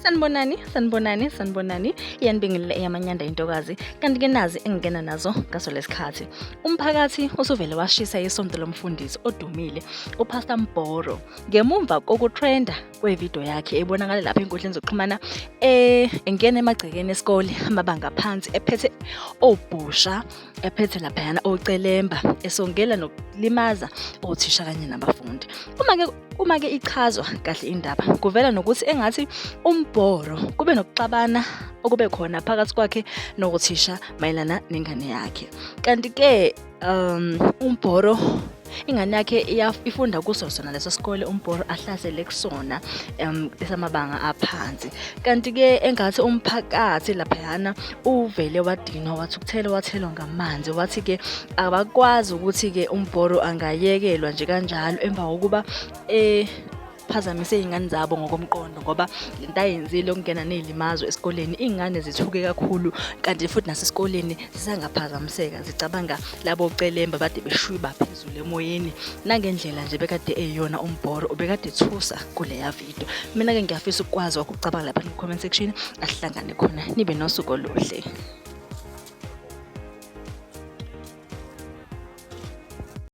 Sanibonani, sanibonani, sanibonani. Iyanibingelela eyamanyanda intokazi. Kanti ke nazi engingena nazo ngaso lesikhathi. Umphakathi usuvele washisa isonto lomfundisi odumile uPastor Mbhoro ngemumva kokutrenda kwevideo yakhe ebonakala lapha enkundleni zokuxhumana engena emagcekeni esikole amabanga aphansi ephethe obhusha ephethe laphayana ocelemba esongela nokulimaza othisha kanye nabafundi. Uma-ke ichazwa kahle indaba kuvela nokuthi engathi uMbhoro kube nokuxabana okube khona phakathi kwakhe nokuthisha mayelana nengane yakhe. Kanti-ke uMbhoro ingane yakhe ifunda kuso sona leso sikole uMbhoro ahlasele kusona esamabanga aphansi. Kanti-ke engathi umphakathi laphayana uvele wadinwa wathukuthela wathelwa ngamanzi wathi-ke abakwazi ukuthi-ke uMbhoro angayekelwa nje kanjalo emva kokuba phazamise iy'ngane zabo ngokomqondo ngoba le nto ayenzile yokungena ney'limazo esikoleni iy'ngane zithuke kakhulu kanti futhi nasesikoleni zisangaphazamiseka zicabanga labo celemba bade beshwiba phezulu emoyeni nangendlela nje bekade eyiyona uMbhoro ubekade ethusa kuleya video. Mina-ke ngiyafisa ukukwazi wakho ukucabanga lapha ku-comment section asihlangane khona nibe nosuku oluhle.